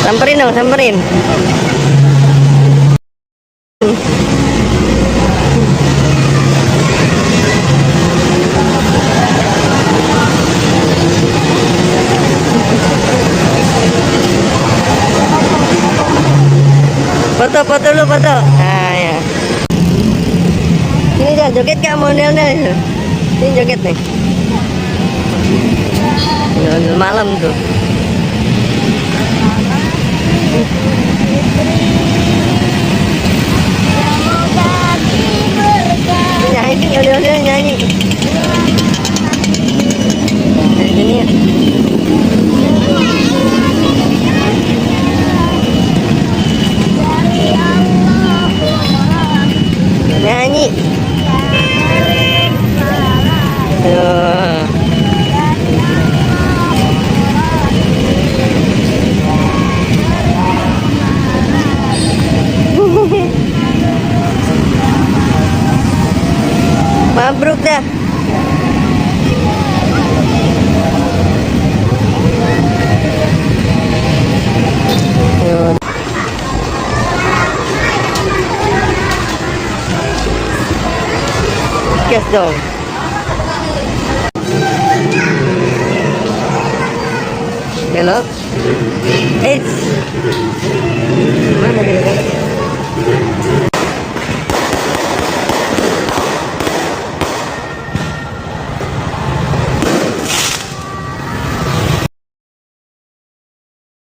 Samperin dong, samperin. Foto-foto lu, foto. Nah, ya. Ini jangan joget kayak modelnya. Ini joget nih. Model malam tuh. Nyanyi, oleh-oleh nyanyi. Ini. Nyanyi. Tuh. Mabruk dah. Gas dong. Belok. Mana